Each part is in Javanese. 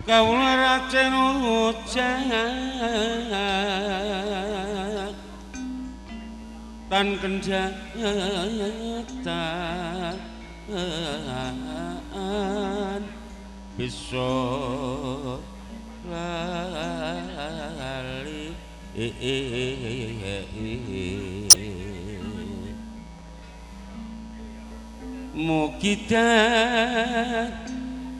Kawula racen ujan tan kendatan bisa lali mugi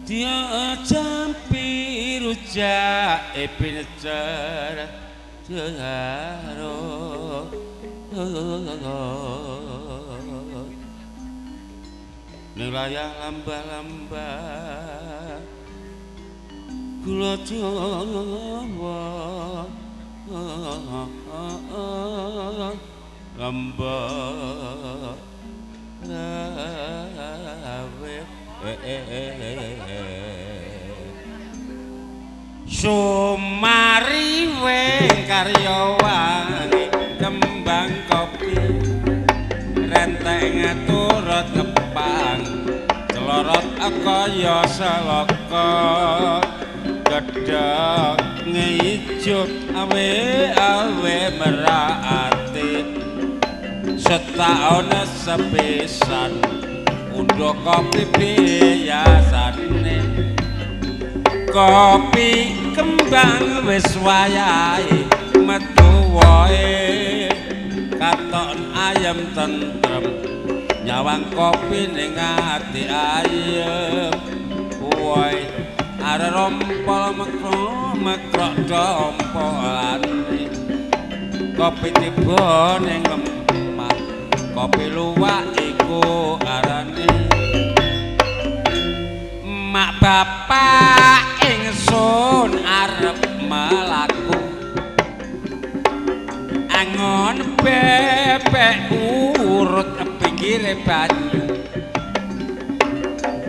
dia jampi rujak epinecer jaro nilayah lamba-lamba gula Jawa lamba rawe sumariwe karya wangi kembang kopi renteng turut kepang celorot kaya selaka gedhek ngijo awe-awe merati setaun sepisan undha kopi biyasane kopi kembang wis wayahe metu wae katon ayem tentrem nyawang kopi ning ati ayem wae arep rompol mekrok mekrok dompolane kopi tiba ning lemah kopi luwak iku arane mak bapak ingsun arep mlaku angon bebek urut pinggire banyu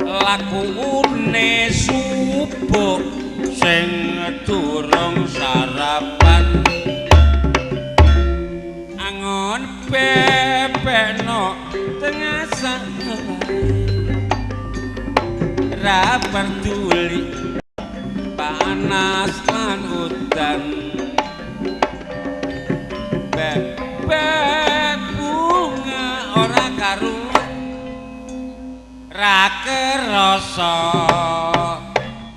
lakune subuh sing durung sarapan angon bebek no tengah ra peduli panas lan udan bebek bunga ora karuan ra kerasa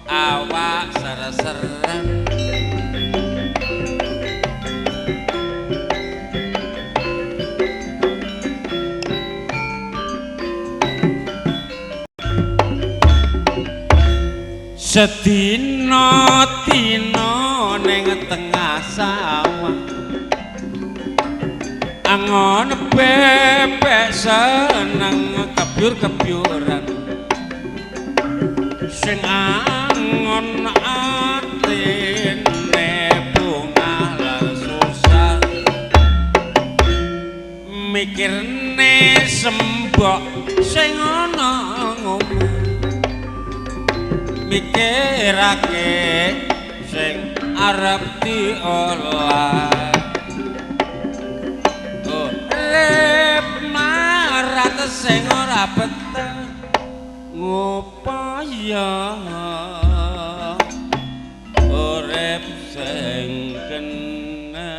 awak ser-seran sedina dina ning tengah sawah angon bebek seneng kebyur-kebyuran sing angon atine bunga lan susah mikirne sembok sing ana ngomah mikirake sing arep diolah urip marat sing ora betah ngupaya urip sing kena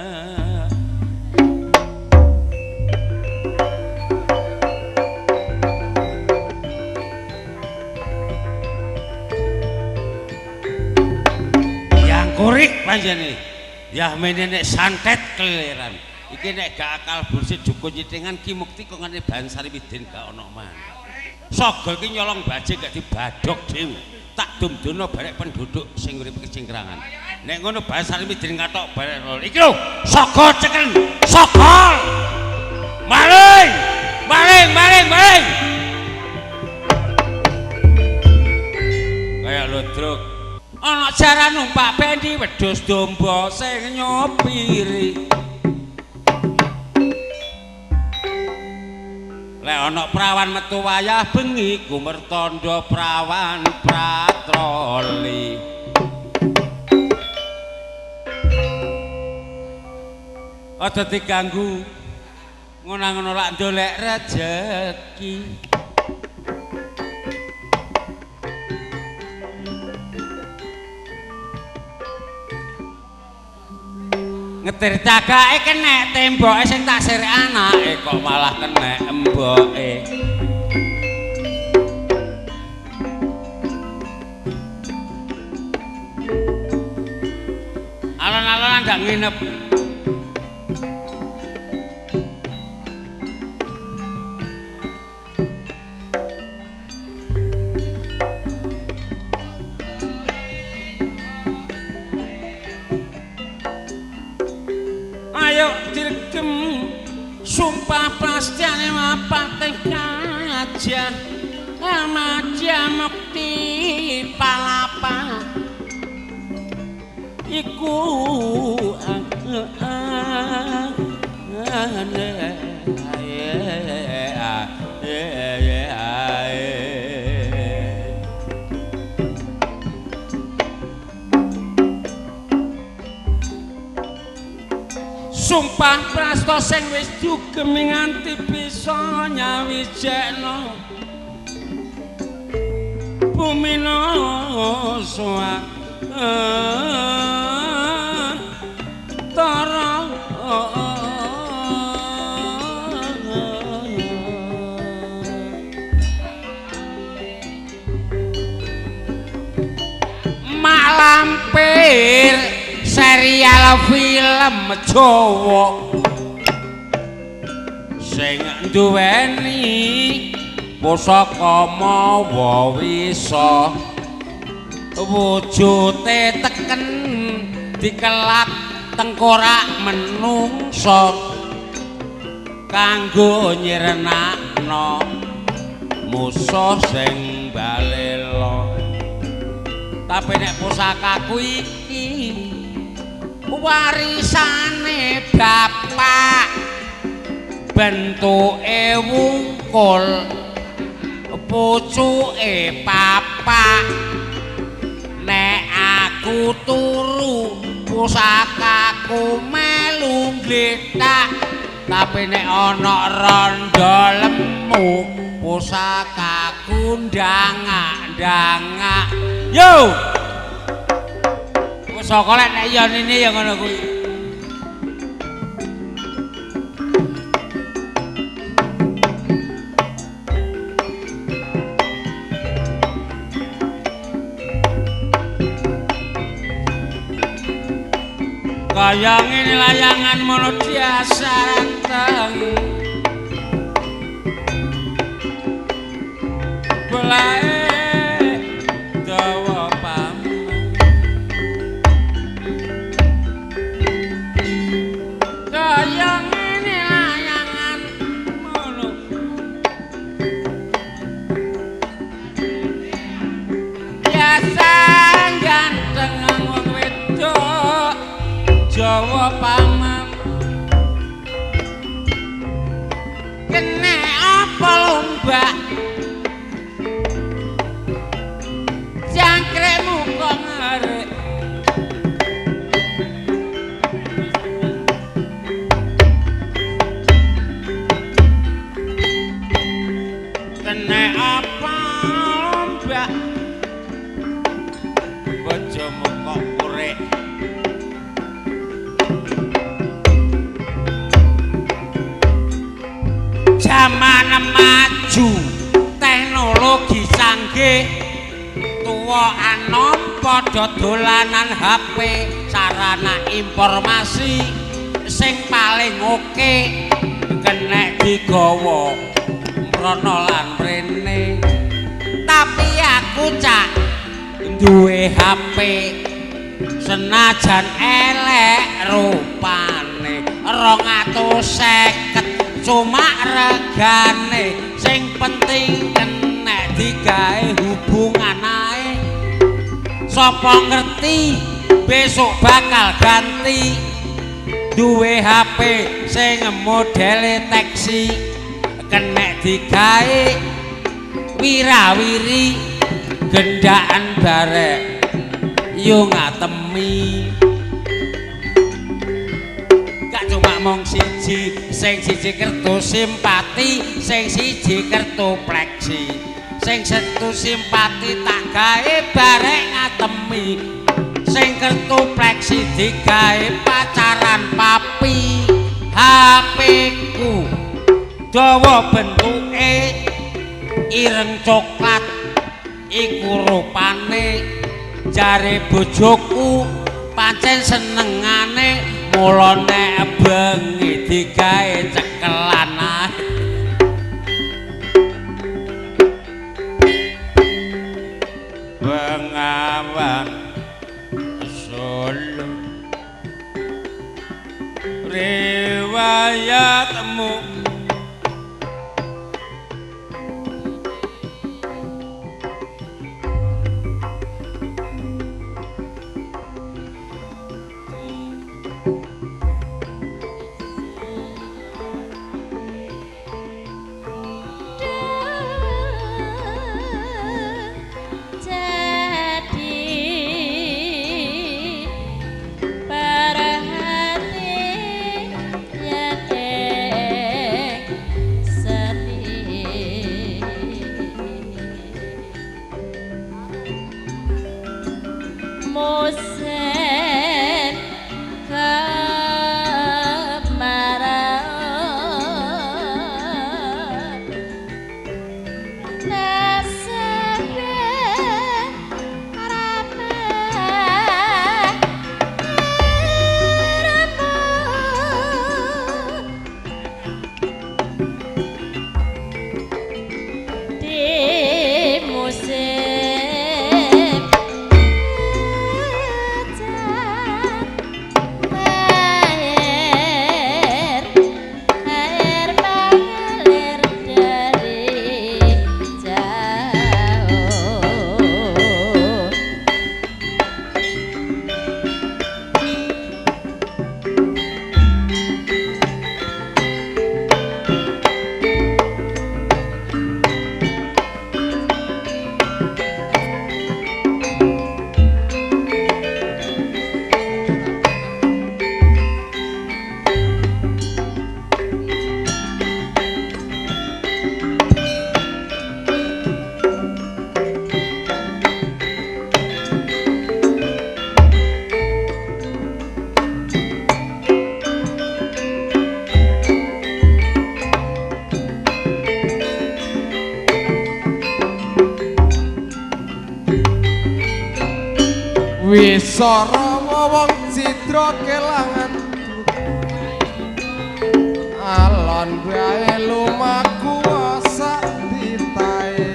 yang kurik panjene ya mene nek santet keliran iki nek gak akal bursi dukun nyitingan ki mukti kok ngene Bansari Midin gak ono maneh. Sogo iki nyolong baje gak dibadhok dhewe. Tak dumdono barek penduduk sing urip kecingkrangan. Nek ngono Bansari Midin ngathok barek lho. Iki lho, sogo ceken, sogol. Maling! Maling, maling, maling. Kayak ludruk. Ana jaran numpak pendi wedhus domba sing nyopiri. Lek ana prawan metu wayah bengi gumertandha prawan patroli. Aja diganggu. Ngono-ngono lak ndolek rejeki. Ngetir cagake kenek temboke sing tak sirek anake kok malah kenek emboke. Alon-alon ndak nginep. Ayo dirgem sumpah prastyane mapate kajah madya mukti palapa iku sumpah prasta sing wis dugemi nganti bisa nyawijekno bumina soa tara mak lampir serial film Jawa sing nduweni pusaka mawa wisa wujute teken dikelak tengkorak menungsa kanggo nyirnakno musuh sing balela. Tapi nek pusakaku iki warisane bapak bentuke wungkul pucuke papak, nek aku turu pusakaku melu ngletak, tapi nek ana rondo lemu pusakaku ndangak-ndangak. Yo pusaka lek nek yonine ya ngono kuwi. Kaya ngene layangan mono diasar anteng belae dawa paman. Kaya ngene layangan mono biasa ganteng wong wedok Jawa paman. Kene apa lombak jangkrikmu kok ngerik. Kene apa lombak bojomu kok kurik. Jaman maju teknologi canggih tuwa anom padha dolanan HP, sarana informasi sing paling oke kenek digawa mrono lan mrene. Tapi aku cak duwe HP senajan elek rupane 250 cuma regane, sing penting kenek digawe hubungan ae. Sapa ngerti besok bakal ganti duwe HP sing modele taksi kenek digawe wirawiri gendaan barek yo ngatemi. Gak cuma mong siji. siji, sing siji kertu simpati, sing siji kertu pleksi. Sing setu simpati tak gawe barek ngatemi, sing kertu pleksi digawe pacaran papi. HP ku dawa bentuke ireng coklat iku rupane, jare bojoku pancen senengane, mula nek bengi digawe cekelan ae. Bengawan Solo riwayatmu Wisara wong cidra kelangan alon bae lumaku sak ditae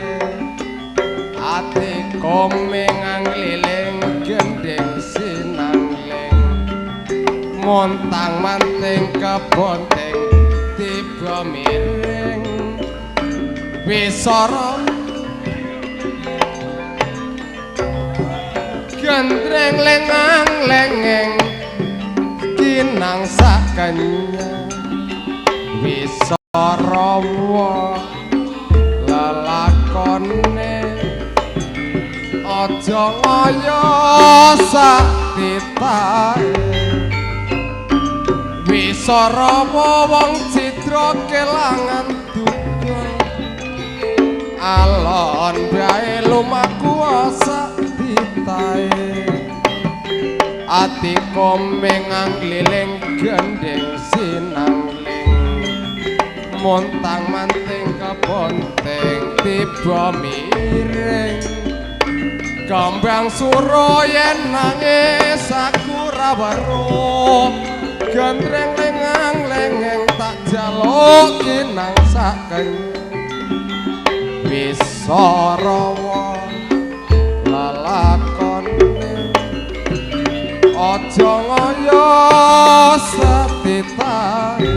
ati komeng ngliling gendheng sinangling montang manting kebonteng tiba miring. Wisara gendreng lengang lengeng kinang sakenya. Wisarawa lelakone aja ngaya sak titahe. Wisarawa wong cidra kelangan duka alon bae lumaku sak ditae ati komeng angliling gendheng sinangling montang manting kebonteng tiba miring. Kembang suro yen nangis aku ra weruh gendreng lengang lengeng tak jaluk kinang sakeng. Wisarawa lelakone aja ngaya setitae.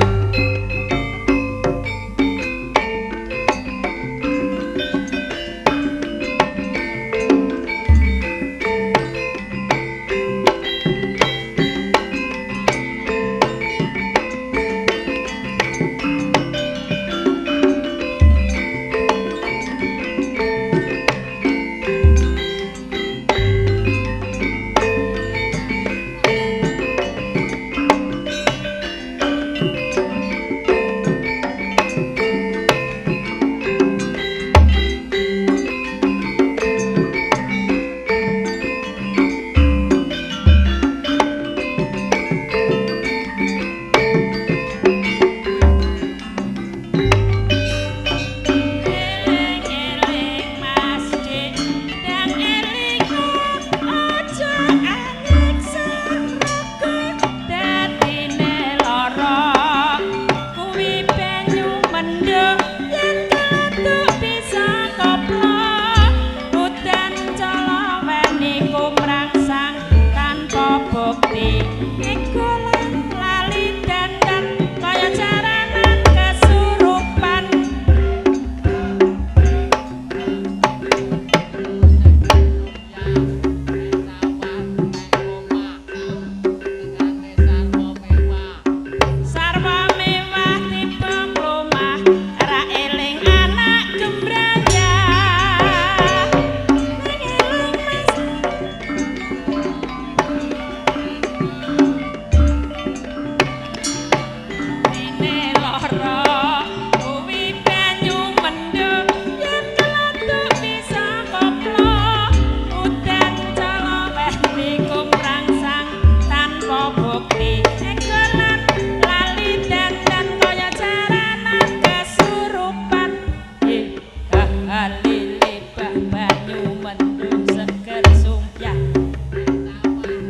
bali lebah banyu mendung seger sumpiah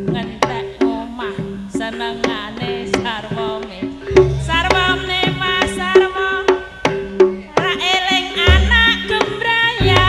ngentek omah senengane sarwame sarwame mas sarwa ra eling anak gembraya.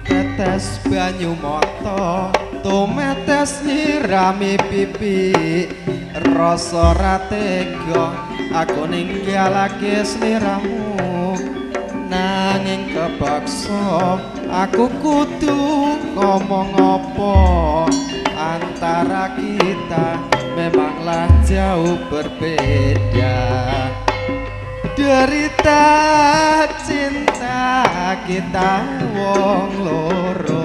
Tetes banyu mata tumetes nyirami pipi rasa ra tega aku ninggalake sliramu nanging kepaksa aku kudu ngomong apa antara kita memanglah jauh berbeda. Derita cinta kita wong loro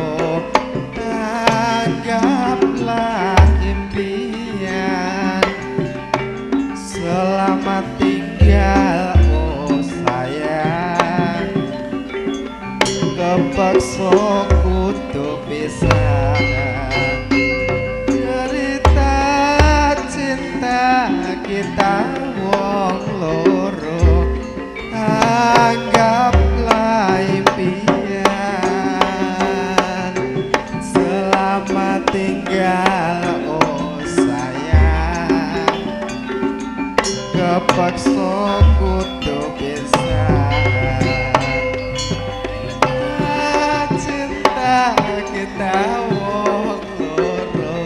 anggaplah impian. Selamat tinggal oh sayang, kepaksa kudu pisah. Derita cinta kita wong loro anggaplah impian. Selamat tinggal oh sayang, kepaksa kudu pisah. Cinta kita wong loro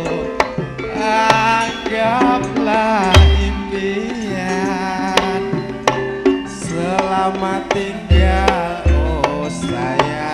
anggaplah impian. Selamat tinggal oh sayang.